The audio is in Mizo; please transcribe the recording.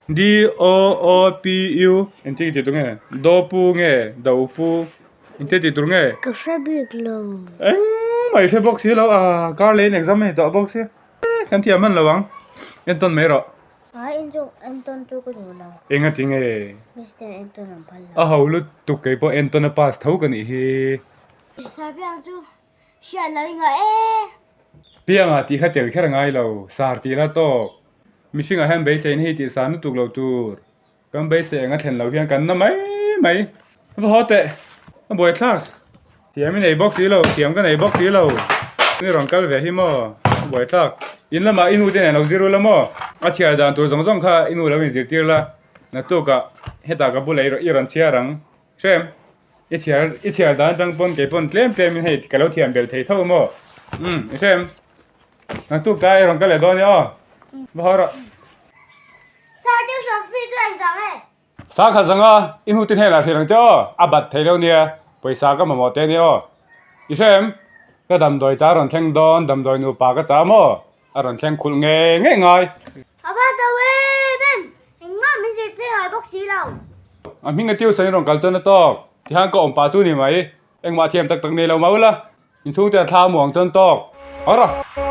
D O O P U engtin tih tur nge? Do pu nge do pu engtin tih tur nge? Ka hre bik lo. Engmah i hre bawk si lo a kar leh in exam a ni tawh bawk si kan thiam hman lo ang entawn mai rawh. Ai en chu entawn chu ka duh lo. Enga ti nge? Miss ten entawn an phal lo. A ho lutuk kei pawh entawn a pass tho ka nih hi. Sir piang chu hriat lo i ngah e. Pianga tih kha tel kher a ngai lo sar tih la tawk. Mihringah hian beisei na hi tih san lutuk lo tur. Kan beisei anga thlen lo hian kan na mai mai. Va haw teh, a buai thlak. Thiam i nei bawk si lo, thiam ka nei bawk si lo. I rawn kal ve hi maw, a buai thlak. In lamah i nu te nen lo zir ula maw? A chhiar dan tur zawng zawng kha i nu lo inzirtir la, naktukah hetah ka bulah i rawn chhiar ang. Hrem, i chhiar i chhiar dan atang pawn kei pawn tlem tlem in hei ka lo thiam bel thei tho maw? Umm, i hrem. Naktuk tlai rawn kal leh dawn nia aw. Va haw rawh. Sir tuition fee chu eng zang e? Sa khat zang a, i hnute hnenah hrilh ang che aw. A bat thei lo nia, pawisa ka mamawh te nia aw. I hrem, ka damdawi cha rawn thleng dawn, damdawi nupa ka cha maw? A rawn thleng khulh ngei ngei ngai. A va to em em, engmah min zirtir ngai bawk si lo. A hming a tuition i rawn kal chuan a tawk, tihian ka awm pah chu ni mai, engmah thiam tak tak nei lo mah ula. Inchhungte a thla muang chuan tawk. Haw rawh.